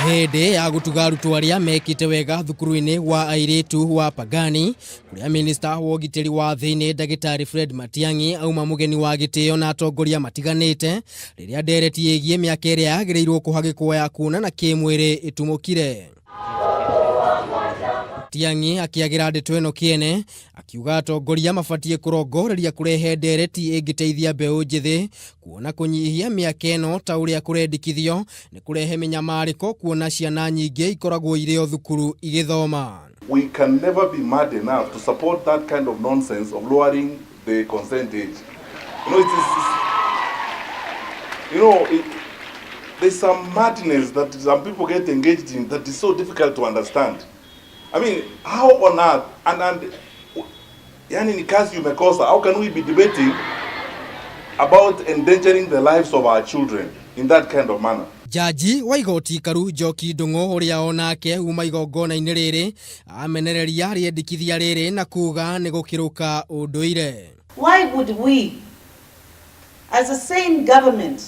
Hĩndĩ ya gũtuga arutwo arĩa mekĩte wega thukuru-inĩ wa airĩtu wa Pagani, kũrĩa minista wa ũgitĩri wa thĩinĩ Ndagĩtarĩ Fred Matiang'i auma mũgeni wa gĩtĩo na atongoria matiganĩte, rĩrĩa ndereti ĩgiĩ mĩaka ĩrĩa yagĩrĩirwo kũhagĩkwo ya kuonana kĩmwĩrĩ ĩtumũkire. Matiang'i akĩagĩra ndeto ĩno kĩene, akiuga atongoria mabatiĩ kũrongoreria kũrehe ndereti ĩngĩteithia mbeũ njĩthĩ kuona kũnyihia mĩaka ĩno ta ũrĩa kũrendikithio nĩ kũrehe mĩnyamarĩko kuona ciana nyingĩ ikoragwo irĩ o thukuru igĩthoma. We can never be mad enough to support that kind of nonsense of lowering the consent age. You know, it is, you know, it, there's some madness that some people get engaged in that is so difficult to understand. I mean, how on earth, and yani ni kazi umekosa, how can we be debating about endangering the lives of our children in that kind of manner? Jaji wa igoti Karu Njoki Ndung'u, ũrĩa onake uma igongona-inĩ rĩrĩ, amenereria rĩendekithia rĩrĩ na kuga nĩ gũkĩrũka ũndũire. Why would we, as a sane government,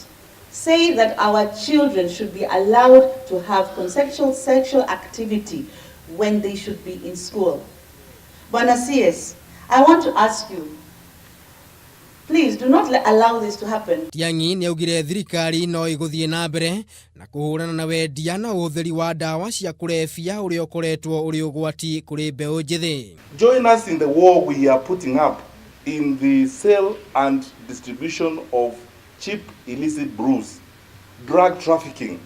say that our children should be allowed to have consensual sexual activity when they should be in school? Bwana CS, I want to ask you, please do not allow this to happen. Matiang'i nĩaugire thirikari no ĩgũthiĩ na mbere na kũhũrana na wendia na ũhũthĩri wa ndawa cia kũrebia ũrĩa ũkoretwo ũrĩ ũgwati kũrĩ mbeũ njĩthĩ. Join us in the war we are putting up in the sale and distribution of cheap illicit brews, drug trafficking.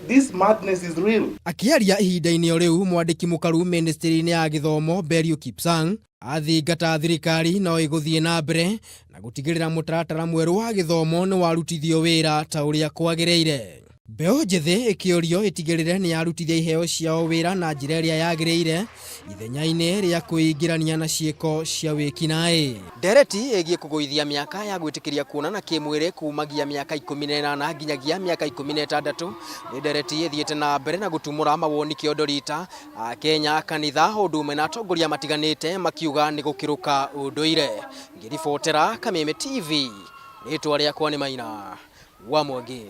This madness is real. Akĩaria ihinda-inĩ o rĩu, mwandĩki mũkaru ministry-inĩ ya gĩthomo Belio Kipsang athingata thirikari no ĩgũthiĩ na mbere na gũtigĩrĩra mũtaratara mwerũ wa gĩthomo nĩ warutithio wĩra ta ũrĩa kwagĩrĩire. Mbeũ njĩthĩ ĩkĩũrio ĩtigĩrĩre nĩ yarutithia iheo ciao wĩra na njĩra ĩrĩa yagĩrĩire ithenya-inĩ rĩa kwĩingĩrania na ciĩko cia wĩkinaĩ. Ndereti ĩgiĩ kũgũithia mĩaka ya gwĩtĩkĩria kuonana kĩmwĩrĩ kumagia mĩaka 18 nginyagia mĩaka 16 nĩ ndereti ĩthiĩte na mbere na gũtumũra mawoni kĩondo rita Akenya, kanitha, ũndũ ũmwe na atongoria matiganĩte makiuga nĩ gũkĩrũka ũndũire. Ngĩribotera Kameme TV, rĩtwa rĩakwa nĩ Maina wa Mwangi.